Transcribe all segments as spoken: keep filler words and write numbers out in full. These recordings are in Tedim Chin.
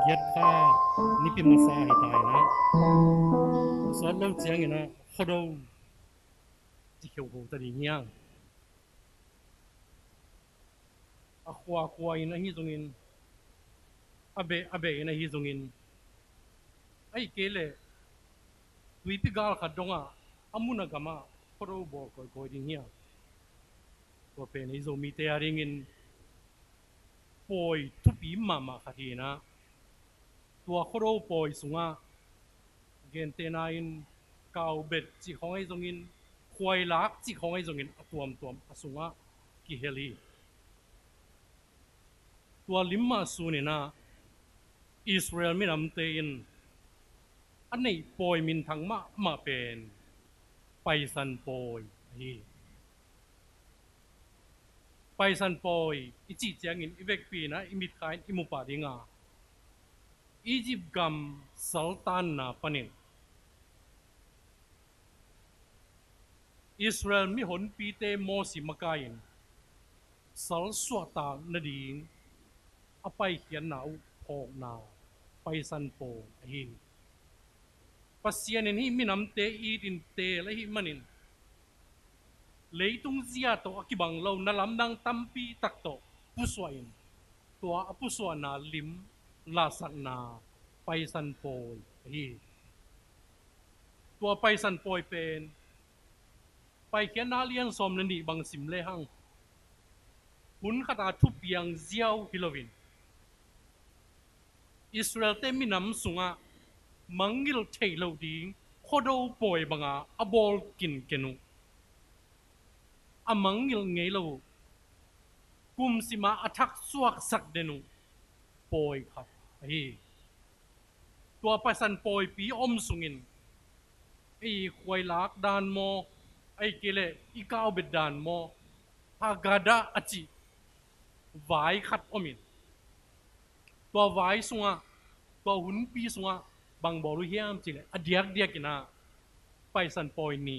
Giat kha nipi masa hi ta in ah, sawt lo ciangin ah Khuado ci kheukheu ta ding hi hang. A khuakhua in ahi zongin, a beh a beh in ahi zongin, ahih kei leh tuipi gal khat dongah a mun a gamah Khuado bawl kawikawi ding hi a, tua pen ei Zomite a dingin pawi thupi mahmah khat hi in ah, tua Khuado pawi sungah gentehna in kaubet cih khawng ahi zongin, khuailak cih khawng ahi zongin a tuamtuam a sungah kihel hi. Tua lim mah sunin ah Israel minamte in a neih pawi minthang mahmah pen Paisan pawi ahi hi. Paisan pawi i cih ciangin i vekpi in ah i mitkha in i mu pah ding a, Egypt gam saltanna panin Israel mihonpite Mosi makai-in sal suahtak nading a paikhiatna uh phawkna Paisan pawi ahi hi. Pasian in hih minamte itin teel ahih manin, leitung zia tawh a kibang lo na lamdang tampi tak tawh pusuahin, tua a pusuahna lim lahsakna Paisan pawi ahi hi. Tua Paisan pawi pen Paikhiatna lian sawm le nih bang sim lehang, hun khata thupiang ziau hi loin, Israelte minam sungah mangngilh theih loh ding Khuado pawi banga a bawl kinken uh, a mangngilh ngei lo uh, kumsima a thak suaksak den uh pawi khat ahi hi. Tua Paisan pawipi a om sungin, ei khuailak dan maw, ahih kei leh i kaubet dan maw, Haggadah a cih vai khat omin, tua vai sungah, tua hunpi sungah bang bawl uh hiam cih leh, a diakdiakin ah Paisan pawi ni,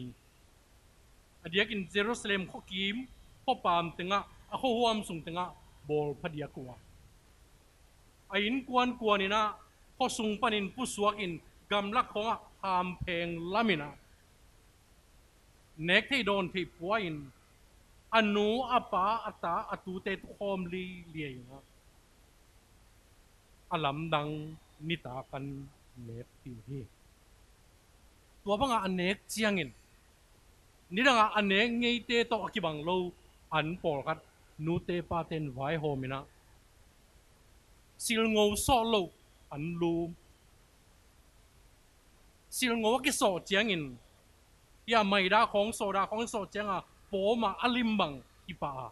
a diakin Jerusalem khuakim, khuapam tengah, a khuahuam sung tengah bawl phadiak uh a, a innkuan kuanin ah khuasung panin pusuakin gamlak khawngah hampheng lamin ah, nek theih dawn theih pua-in, a nu, a pa, a ta, a tute tukhawm lialia in ah, a lamdang nitak an nekpih uh hi. Tua bangah a nek ciangin, nidangah a nek ngeite tawh a kibang lo an pawlkhat nute paten vaihawm in ah, silngo sawh loh an lum. Silngo a kisawh ciangin, hih a maidah khawng, sawhdah khawng kisawh cianga pawmah a lim bang kipah a,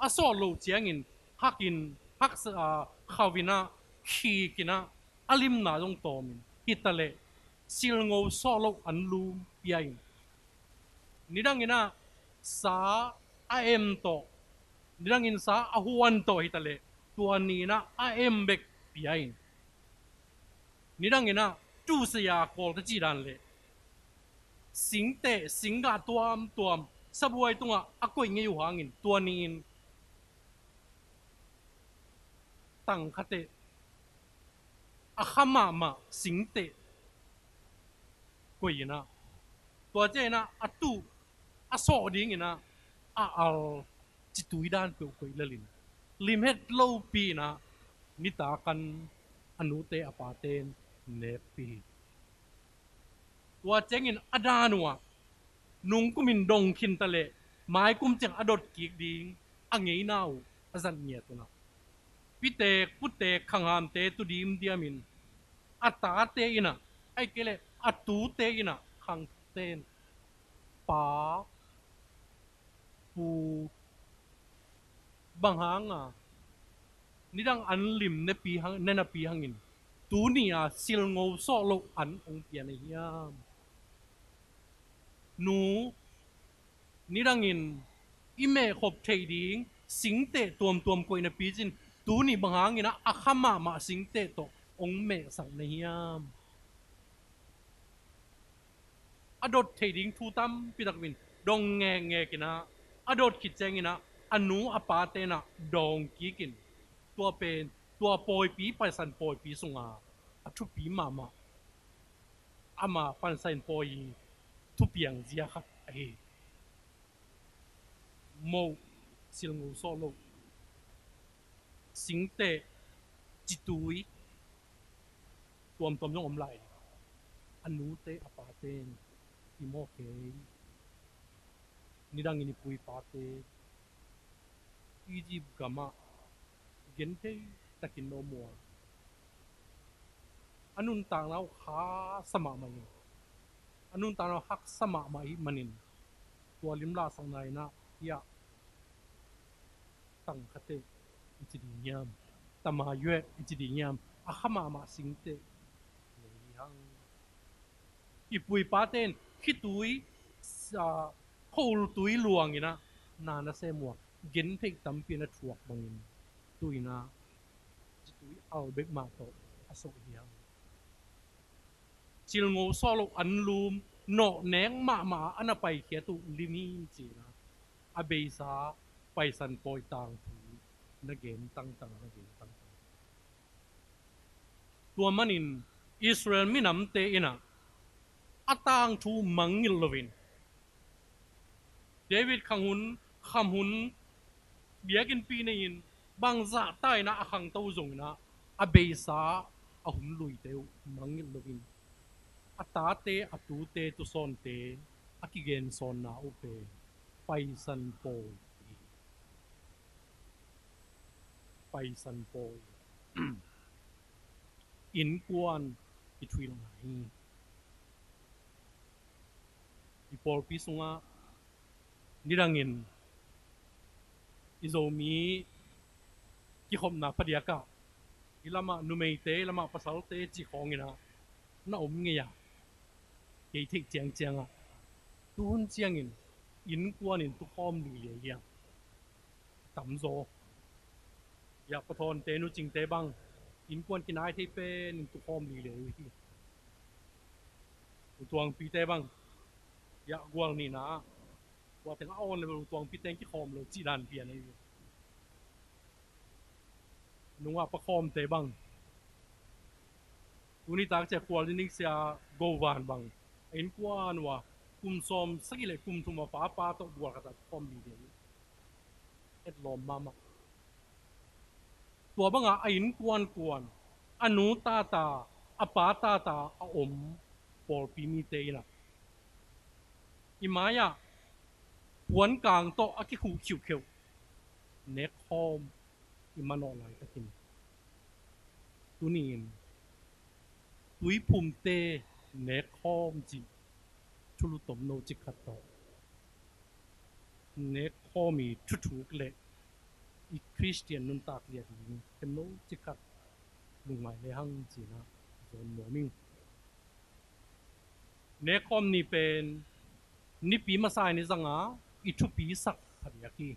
a sawh loh ciangin hakin, haksa, a, khauh in ah, khik in ah, a limna zong tawmin, hitaleh silngo sawh loh an lum pia in, nidangin ah sa a em tawh, nidangin sa a huan tawh hitaleh, tua ni-in ah a em bek pia in, nidangin ah tusaya kawlte cih dan leh singteh, singgah tuamtuam sabuai tungah a koih ngei uh hangin, tua ni-in tangkhateh, a kha mahmah singteh koih in ah, tua ciangin ah a tuh, a sawh dingin ah a al, citui dan peuh koih lelin, limhet lopi in ah nitak an a nute a paten nekpih hi. Tua ciangin a dan uh ah, nungkumin dong khintaleh, maikum ciang a dot kik ding a ngeina uh a zat ngiat un ah, pitek putek khanghamte tu dimdiamin, a tate in ah, ahih kei leh a tute in ah, khangte in, Pa, Pu, bang hanga nidang an lim nepi hang, ne napi hangin, tuni-a silngo sawh loh an hong pia na hiam? Nu, nidangin i mehkhop theih ding singteh tuamtuam koih napi cin, tuni bang hangin ah a kha mahmah singteh tawh hong mehsak na hiam? A dot theih ding thu tampi tak in dong ngekngek in ah, a dot khit ciangin ah a nu a pate in ah dawng kik in, tua pen Tua pawipi, Paisan pawipi sunga a thupi mahmah, ama Paisan pawi thupiang zia khat ahi. Moh, silngo sawh loh, singteh, citui, tuamtuam zong om lai. A nute a pate in i mawh kei. Nidangin i pu i pate Egypt gamah genthei takin na om uh a, a nuntakna uh khasa mahmah in, a nuntakna uh haksa mahmah ahih manin, tua limlahsakna in ah, hiah tangkhateh i ci ding hiam, tamayuet i ci ding hiam, a kha mahmah singteh nei hi hang. I pu i pate in khitui, ah, khuaultui luangin ah na na sem uh a, gentheih tampi na thuak bangin tu-in ah citui al bek mah tawh a sawh hi hang. Silngo sawh loh anlum, nawhnek mahmah a na paikhiat uh lim hi ci-in ah, a beisa Paisan pawi tangthu na gen tangtang, na gen tangtang. Tua manin Israel minamte in ah a tangthu mangngilh loin, David khang hun, kham hun, biakinnpi nei-in, bangzah ta in ah a khangto zongin ah, a beisa a hun luite uh mangngilh loin, a tate, a tute, tusawnte a kigensawnna uh pen Paisan pawi hi. Paisan pawi. Innkuan i thuhilhna hi. I pawlpi sungah nidangin i Zomi kikhopna phadiakah, i lamah numeite, i lamah pasalte cih khawngin ah na om ngei a, kei theih ciangciangah tuhun ciangin innkuan in tukhawm liliai hiam? Tamzaw. Hiah, pathawnte, nucingte bang innkuan kinai thei pen in tukhawm liliai uh hi. Utuangpite bang, hiah, gual nihna ah, tua teng a awn le bel utuangpite in kikhawm lo cih dan pian ahi uh. Nungah pakhawmte bang, tuni tak ciang Kual Ding Ding Sia Go Van bang, a innkuan uh a kum sawm sagih le kum thum a papa tawh gual khat ah tukhawm liliai uh. Etlawm mahmah. Tua banga a innkuankuan, a nu tata, a pa tata a om pawlpi mite in ah, i mai-ah puankang tawh a kikhuh khiuhkheuh nekkhawm i manawh laitakin, tuni-in tuiphumte nekkhawm cih thulu tomno cik khat tawh nekkhawm i thuthuk le i Khristian nuntak liat ding themno cik khat lungngai le hang ci-in ah zawn nuam ing. Nekkhawm ni pen Nipi masa in i zanga i thupisak phadiak hi.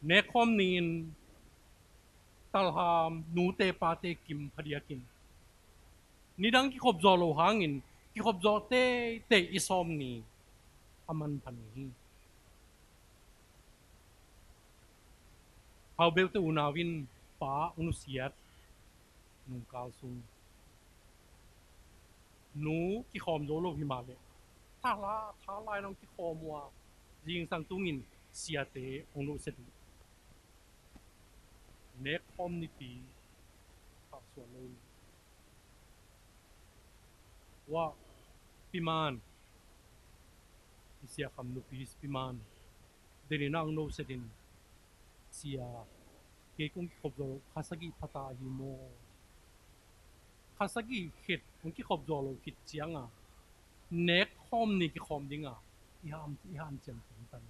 Nekkhawm ni-in talham nute pate kim phadiakin, nidang kikhop zawh loh hangin kikhop zawh teitei i sawm ni a manpha ni hi. Haubeute unau in pa hong nusiat nungkal sung, nu kikhawm zo lo hi mah leh, thala, thalai in hong kikhawm uh a, zingsang tungin siate hong nusiat uh. Nekkhawm nipi khahsuah lo. Ua, Pi Man, i siakham nupi Pi Man, denin ah hong nusiat in, sia, kei kong kikhop zawh loh kha sagih phata ahi maw? Kha sagih khit hong kikhop zawh loh khit cianga nekkhawm ni kikhawm dinga i han, i hanciam tungtan.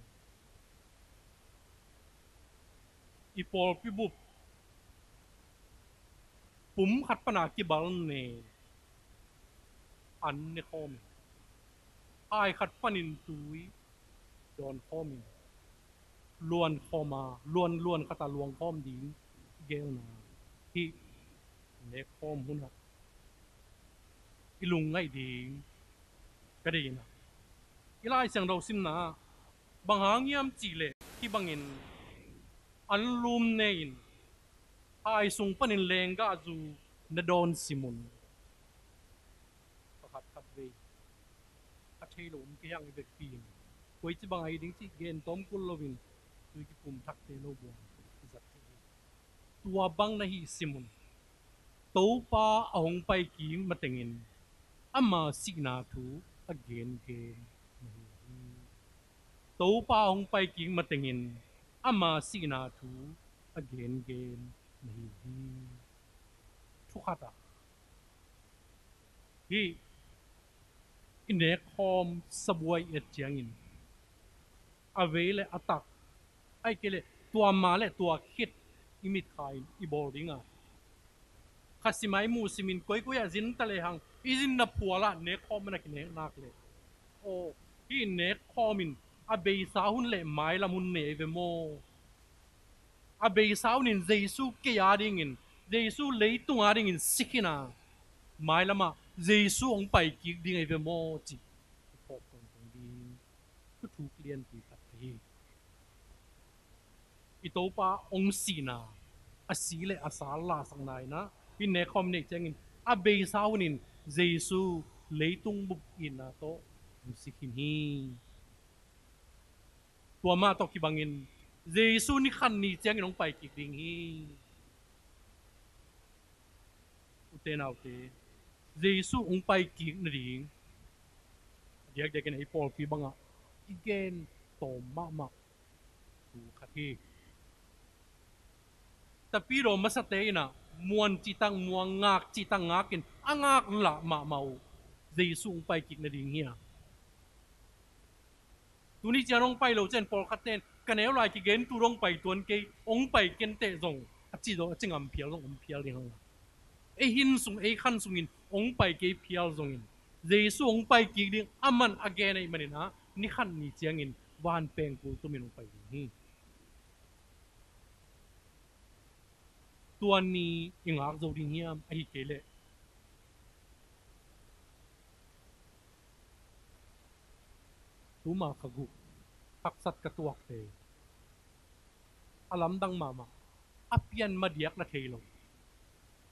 I pawlpi bup pum khat pana kibal ne an ne khawm in, ai khat panin tui dawn khawm in, luan khawm a, luan, luan khata luang khawm ding gelna hih nekkhawm hunah i lungngaih ding ka deihna. I Lai Siangtho simna ah bang hang hiam cihleh hih bangin anlum ne-in Hai sung panin lenggahzu na dawn sim un. Pakhat khat vei a thei lo om kei hang i vekpi in, koici bang ahi ding cih gen tawm kul loin tui kipum thakte no buang i zat thei hi. Tua bang na hih sim un. Topa a hong pai kik matengin ama sihna thu a gengen na hi uh hi. Topa a hong pai kik matengin ama sihna thu a gengen na hi uh hi. Thukhat ah hih i nekkhawm sabuai i et ciangin a vei le a tak, ahih kei leh tua ma le tua khit i mitkha in i bawl ding a, kha sim a i muh simin koikoi ah zin ta lehang i zinna phualah nekkhawm man a kinek nak leh, aw, hih nekkhawm in a beisa hun le mailam hun nei ve maw? A beisa hun in Jesu kei a dingin, Jesu leitung a dingin si khin a, mailamah Jesu hong pai kik ding ahi ve maw cih i phawk tongtong ding thuthuk lianpi khat hi. I Topa hong sihna, a si le a sal lasakna in ah hih nekkhawm neih ciangin a beisa hun in Jesu leitung bup itna tawh hong si khin hi. Tua mah tawh kibangin Jesu ni khat ni ciangin hong pai kik ding hi. Ute naute, Jesu hong pai kik nading a diakdiakin ei pawlpi bangah i gen tawm mahmah thu khat hi. Tapidaw masate in ah muan cihtak muan, ngak cihtak ngakin a ngak lah mahmah uh. Jesu hong pai kik nading hi a, tuni ciang hong pai lo ciang pawlkhatte in ka neu lai kigen tu dong pai tuan kei, hong pai kenteh zong a ci zong a ci ngam phial zong om phial ding hang. Ei hin sung ei khan sungin hong pai kei phial zongin Jesu hong pai kik ding a man a gen ahih manin ah ni khat ni ciangin van pengkul tumin hong pai ding hi. Tua ni i ngak zo ding hiam? Ahih kei leh tuma kha guk haksat ka tuakte a lamdang mahmah, a pian madiak la thei lo,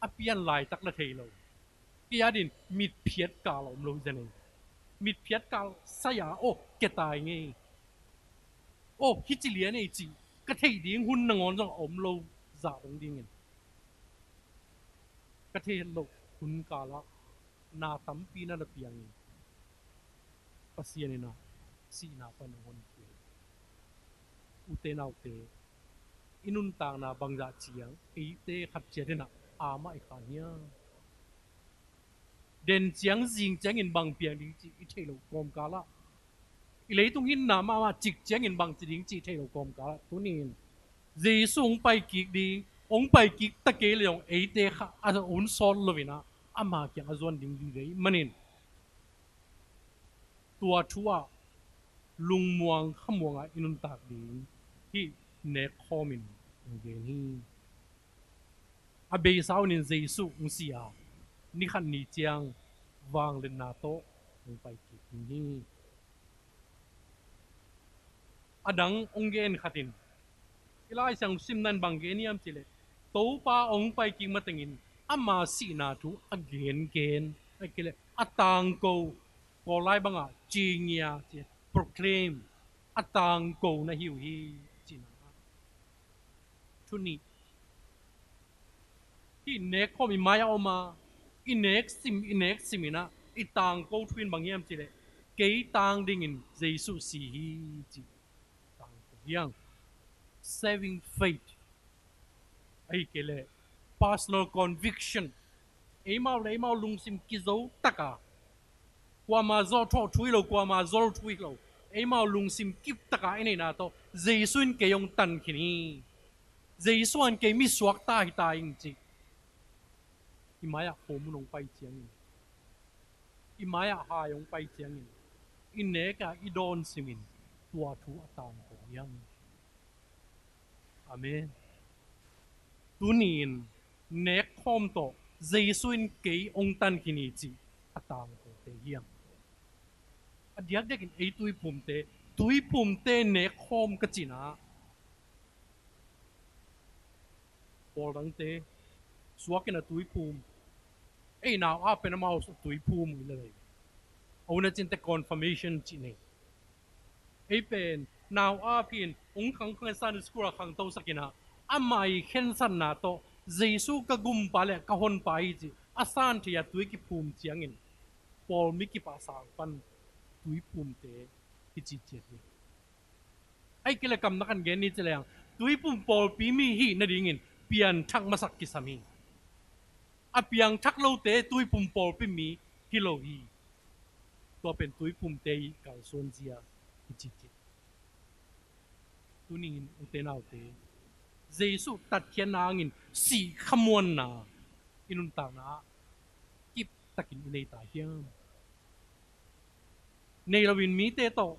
a pian laitak la thei lo. Kei a din mitphiat kal a om lo hi zen ei. Mitphiat kal sai a, aw, ke tai ngei. Aw, hici lian ei cih ka theih ding hun nangawn zong a om lo zah dong dingin ka theih loh hun kalah na tampi na na piangin Pasian in ah sihna pan hong honkhia. Ute naute, i nuntakna bangzah ciang eite khat ciat in ah amah i khan hiam? Den ciang zing ciangin bang piang ding cih i theih loh kawmkal ah, i leitung hinna mahmah cik ciangin bang ci ding cih i theih loh kawmkal ah, tuni in Jesu hong pai kik ding, hong pai kik ta kei leh zong eite kha a hun sawt loin ah ama kiang a zuan ding ding hi manin tua thu ah lungmuang khamuang ah i nuntak ding hih nekkhawm in hong gen hi. A beisa hun in Jesu hong si a, ni khat ni ciang vangliatna tawh hong pai kik ding hi. A dang hong gen khat in, i Lai Siangtho simna in bang gen hiam cih leh Topa hong pai kik matengin ama sihna thu a gengen, ahih kei leh a tangko, Kawl lai bangah cingia ci, proclaim, a tangko na hi uh hi cihna. Thu nih, hih nekkhawm i mai-ah om a, i nek sim, i nek sim in ah i tangko thu in bang hiam cih leh kei tang dingin Jesu si hi cih tangko hi hang. Saving faith, ahih kei leh personal conviction, eimau le eimau lungsim kizo taka, kuama zawh thawh thu hi lo, kuama zol thu hi lo, eimau lungsim kip taka i neihna tawh Jesu in kei hong tan khin hi. Jesu in kei misuak ta hi ta ing cih i mai-ah khomun hong pai ciangin, i mai-ah hai hong pai ciangin i nek a i dawn simin tua thu a tangko hi hang. Amen. Tuni in nekkhawm tawh Jesu in kei hong tan khin hi cih a tangkote hi hang. A diakdiakin ei Tuiphumte, Tuiphumte nekkhawm ka cihna ah Pawl dangte suakin a tuiphum. Ei nau ap pen amau a tuiphum uh hi lel hi. A hun a cinte confirmation cih nei. Ei pen nau ap hi-in hong khang khang Sunday school ah khangtosak in ah, ama' khensatna tawh Jesu ka gumpa le ka honpa hi cih a san thei a tui kiphum ciangin Paul mi kipah sang pan tuiphumte kici ciat hi. Ahih kei leh kamna kan gen ni ci leng, tuiphum pawlpi mi hih nadingin pianthak masak kisam hi. A piangthak lote tuiphum pawlpi mi hi lo hi. Tua pen tuiphumte' kalsuanzia hi cihcih. Tuni-in ute naute, Jesuh tatkhiatna hangin sih khamuanna i nuntakna ah kiptakin i nei ta hiam? Nei loin mite tawh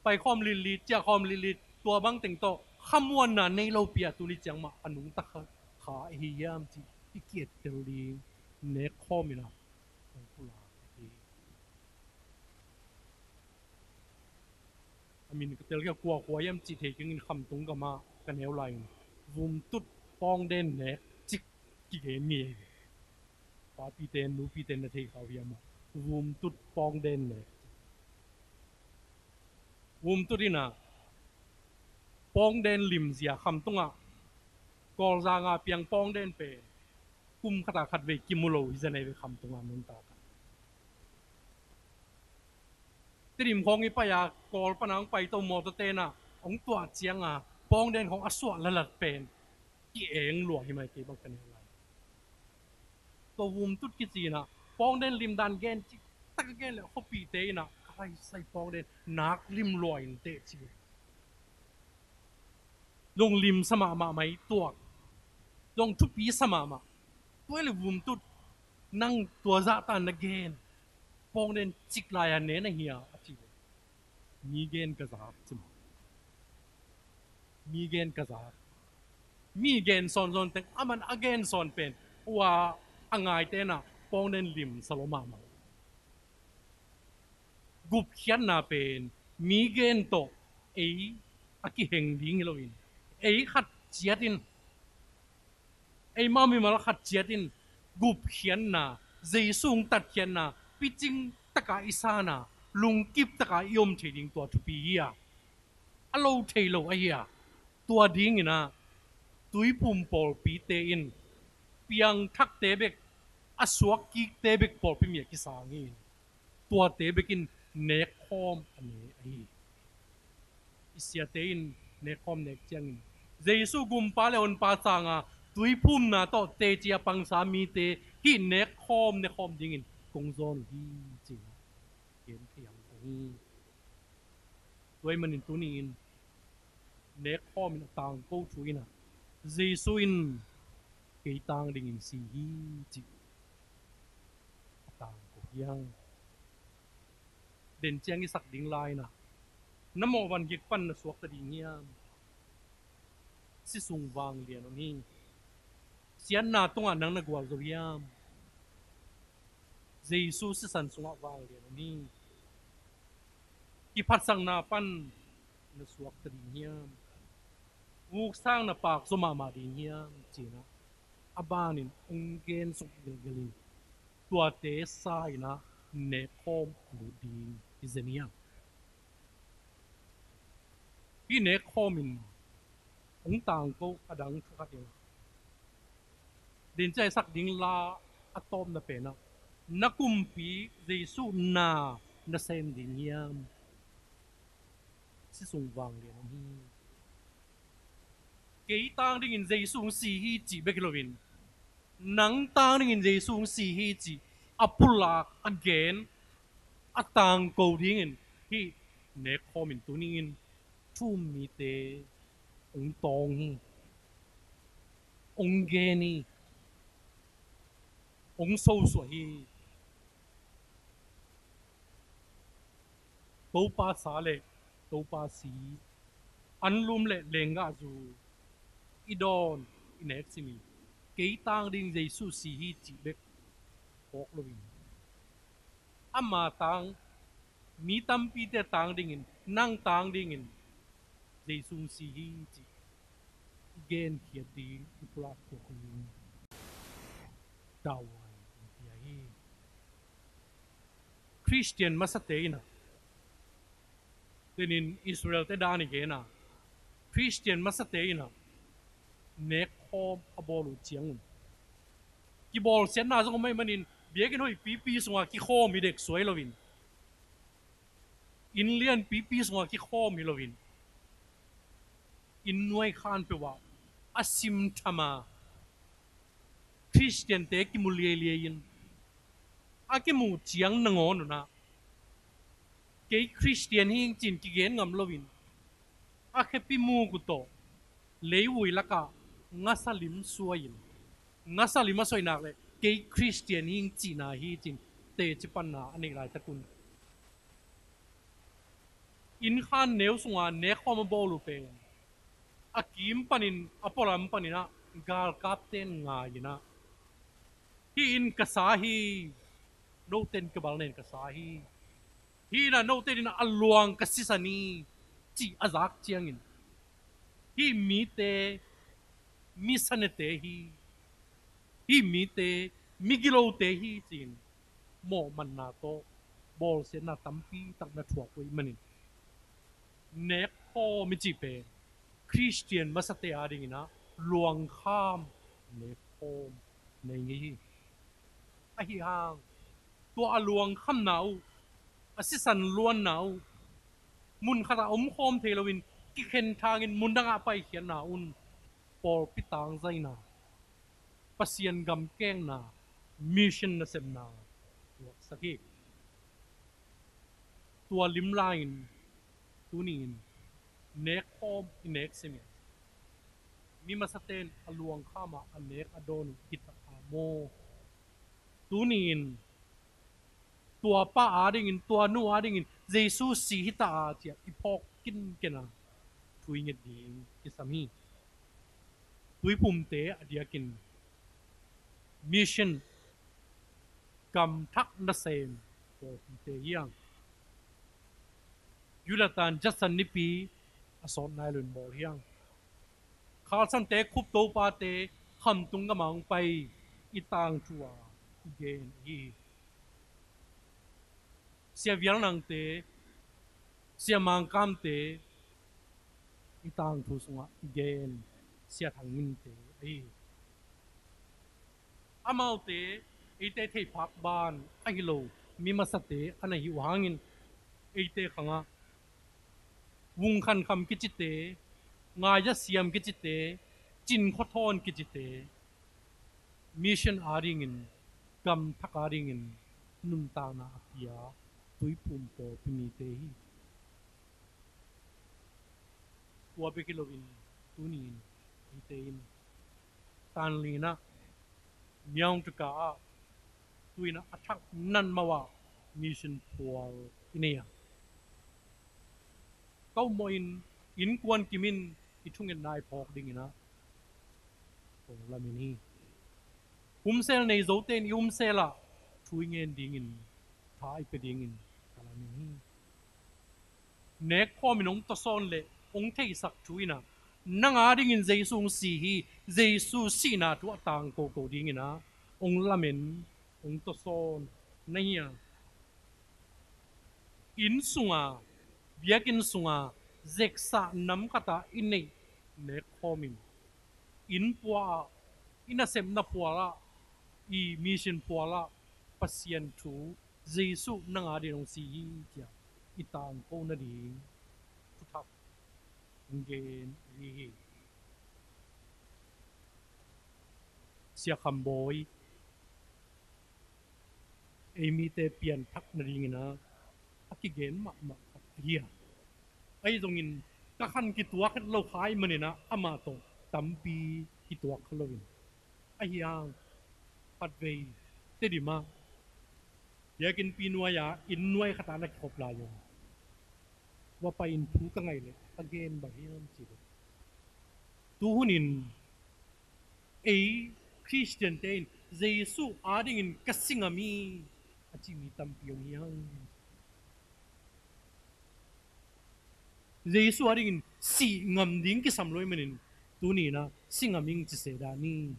paikhawm litlit, ciahkhawm litlit, tua bangteng tawh khamuanna nei lopi-a tuni ciang mah a nungta kha, kha ahi hiam cih i ki-ettel ding nekkhawm in ah hong pulak ahi hi. A min ka telkhia, kua khua hiam cih thei keng in, Khamtung gamah ka neu lai-in vumtut pawngden nek cik kigen mi ahi. Papite nupite na thei kha uh hiam maw? Vumtut pawngden nek cik. Vumtut in ah pawngden limzia Khamtungah Kawlzang a piang pawngden pen kum khat a khat vei kimu lo hi zen ahi ve Khamtungah nuntak ah. Tedim khawng i pai-a Kawl pana hong paito mawtawte in ah hong tuah cianga pawngden khawng a suah lalat pen ki-eng lua hi mai kei bang ka neu lai. Tua vumtut kici in ah pawngden limdan gen cik tak a gen leh khuapite in ah ka laisai pawngden nak lim lua inteh ci. Zong limsa mahmah mai tuak. Zong thupisa mahmah. Tua hi leh vumtut, nang tua zahta na gen pawngden cik lai-a ne na hia a ci leh, mi gen ka zak ci maw? Mi gen ka zak. Mi gen sawnsawn teng aman a gen sawn pen ua a ngaite in ah pawngden limsa lua mahmah. Gupkhiatna pen mi gen tawh ei a kiheng ding hi loin, ei khat ciatin, eimau mimal khat ciatin gupkhiatna, Jesuh hong tatkhiatna picing taka i sana, lungkip taka i om thei ding tua thupi hi a, a lo thei lo ahi a, tua dingin ah tuiphum pawlpite in piangthakte bek, a suakkikte bek pawlpi mi a kisang hi. Tuate bekin nekkhawm a nei ahi. I siate in nekkhawm nek ciangin Jesuh gumpa le honpa sanga tuiphumna tawh teci a pangsa mite hih nekkhawm, nekkhawm dingin kong zawn uh hi, ci-in ah gen thei ang kong hi. Tua ahih manin tuni-in nekkhawm in a tangko thu in ah, Jesuh in kei tang dingin si hi, cih a tangko hi hang. Den ciang i sak ding la in ah, na mawh van gik pan na suakta ding hiam? Si sung vanglian om hi. Siatna tungah nang na gualzo hiam? Jesuh sisan sungah vanglian om hi. Kiphatsakna pan na suakta ding hiam? Vuk sang na pakzaw mahmah ding hiam? Ci-in ah a banin hong gen suk gelgel in, tuate sa-in ah nekkhawm a lut ding hi zen hi hang. Hih nekkhawm in hong tangko a dang thu khat in, den ciang i sak ding la a tawpna pen ah, na kumpi Jesuh na na sem ding hiam? Si sung vanglian om hi. Kei tang dingin Jesuh hong si hi cih bek hi loin, nang tang dingin Jesuh hong si hi cih a pulak, a gen, a tangko dingin hih nekkhawm in tuni-in thu-um mite hong tawng hi, hong gen hi, hong sosuah hi. Topa sa le Topa si, anlum le lenggahzu i dawn, i nek simin, kei tang ding Jesuh si hi cih bek phawk loin, ama tang, mi tampite tang dingin, nang tang dingin Jesuh si hi cih genkhiat ding i pulak thuak ding tawai in pia hi. Khristian masate in ah, tenin Israel-te dan i gen a, Khristian masate in ah nekkhawm a bawl uh ciangun kibawlsiatna zong om ahih manin biakinn hoihpipi sungah kikhawm hi dek suai loin, inn lianpipi sungah kikhawm hi loin, inn nuai khan peuh ah a simtham a Khristiante kimu liailiai in, a kimuh ciang nangawn un ah kei Khristian hi ing ci-in kigen ngam loin, a khepi muk uh tawh leivui lakah ngasa lim suai-in, ngasa lim a suai nak leh kei Khristian hi ing cihna hi ci-in teci panna a neih laitak un, innkhan neu sunga nekkhawm a bawl uh pen a kim panin, a pualam panin ah galkapte in ngai-in ah, "Hih inn ka sa hi, note in ka bal nen ka sa hi. Hih inn ah note in ah a luang ka sisan hi," cih a zak ciangin, "Hih mite mi sanete hi, hih mite mi gilote hi," ci-in mawhmanna tawh bawlsiatna tampi tak na thuak uh ahih manin, nekkhawm i cih pen Khristian masate adingin ah luangkham nekkhawm nei ngei hi. Ahi hang tua a luangkhamna uh, a sisan luanna uh, mun khatah omkhawm thei loin kikhen thangin mun dangah paikhiatna un pawlpi tangzaina, Pasian gam kengna, mission nasepna tuaksak hi. Tua limla-in tuni-in nekkhawm i nek simin, mi masate in a luangkham a a nek a dawn uh hi ta a maw? Tuni-in tua pa adingin, tua nu adingin Jesu si hi ta a ci-a i phawk kinken a thu i nget ding kisam hi. Tuiphumte a diakin mission, gam thak nasem pawlpite hi hang. Judah tan Judson nipi a sawt nai loin bawl hi hang. Khalsangte, Khup topate, khamtung gam ah hong pai i tangthu a i gen hi. Sia Vial Nangte, Sia Mang Kamte i tangthu sungah i gen Sia Thang Minte ahi hi. Amaute eite theihphak ban ahi lo mi masate a na hi uh hangin, eite khangah Vung Khan Kham kicite, Ngai Za Siam kicite, Cin Khua Thawn kicite mission adingin, gam thak adingin nuntakna a pia Tuiphum pawlpi mite hi. Tua bek hi loin tuni-in eite in Tanlin ah, Myaung Teka ah tu-in ah a thak natmau ah mission phual i nei a, ka upmawh in innkuan kimin i thungetna i phawk dingin ah kong lamen hi. Humsel nei zote in i humsel ah thu i ngen dingin, tha i pia dingin ka lamen hi. Nekkhawm in hong tawsawn leh hong theihsak thu in ah, nang adingin Jesu hong si hi, Jesu sihna thu a tangko ko dingin ah hong lamen, hong tawsawn na hi a, inn sunga, biakinn sunga, zeksah nam khatah i neih nekkhawm in, inn pua ah, i nasepna phual ah, i mission phual ah Pasian thu, Jesu nang adingin hong si hi ci-a i tangko nading thuthak hong gen ahi hi. Sia Kham Bawi, ei mite pianthak nadingin ah a kigen mahmah khat ahi a, ahi zongin ka khan kituak het lo kha ahih manin ah amah tawh tampi kituak kha loin, ahi hang khatvei Tedim ah biakinnpi nuai-a inn nuai khatah na kikhop lai uh, va pai-in thu ka ngaih leh ka gen bang hiam cih leh, tu hunin ei Khristiante in Jesu adingin ka si ngam hi a ci mi tampi om hi hang. Jesu adingin sih ngam ding kisam lo ahih manin Tuni-in ah sing a ming ci se dan hi.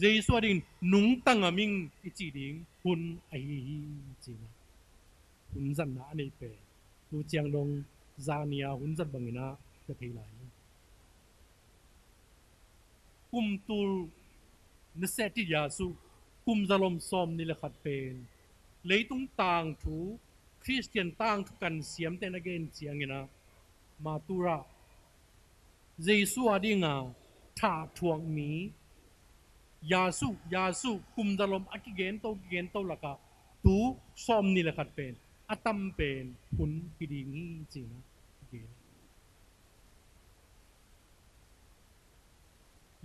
Jesu a dingin nungta ngam ing i cih ding hun ahi hi, ci-in ah hun zatna a neih pen tu ciang dong zani-a hun zat bangin ah na thei lai hi. Kum tul na seh tih Yasu kum zalom sawmnih le khat pen leitung tangthu, Khristian tangthu kan siamte'n a gen ciangin ah, maturah Jesu a dinga thah thuak mi Yasu, Yasu kum zalom a kigento, kigento lakah tu sawmnih le khat pen a tam pen hun hi ding hi, ci-in ah a gen.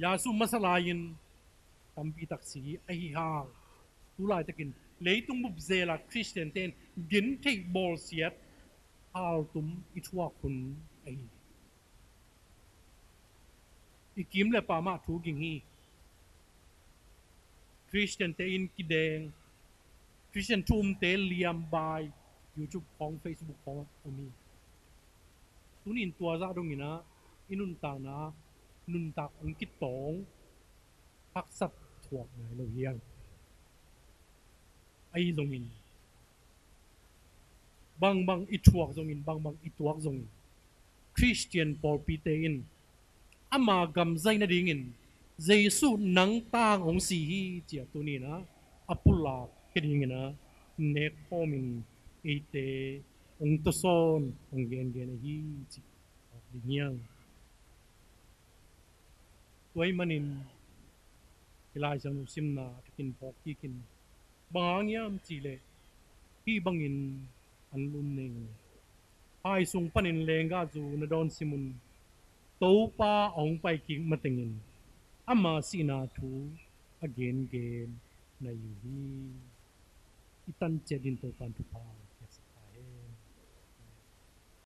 Yasu masa lai-in tampi tak si hi. Ahi hang tu laitakin leitung bup zelah Khristiante'n gentheih bawlsiat haltum i thuak hun ahi hi. I kim le pam ah thu ging hi. Khristiante inn kideng, Khristian thu umte liambai, YouTube khawng, Facebook khawng ah om hi. Tuni-in tua zah dongin ah i nuntakna ah nuntak hong kitawng, haksat thuak nai lo hi hang. Ahi zongin, bangbang i thuak zongin, bangbang i tuak zongin, Khristian pawlpite in ama gam zai nadingin Jesu nangtang hong si hi, ci-a tuni-in ah a pulak hi dingin ah nekkhawmin eite hong tawsawn, hong gengen ahi, ci-a ding hi hang. Tua ahih manin hih Lai Siangtho simna a thakin phawk kik in, bang hang hiam cih leh hih bangin an lum ning. Hai sung panin lenggahzu na dawn sim un. Topa a hong pai kik matengin ama sihna thu a gengen na hi uh hi. I tan ciat dingin Topa'n thupha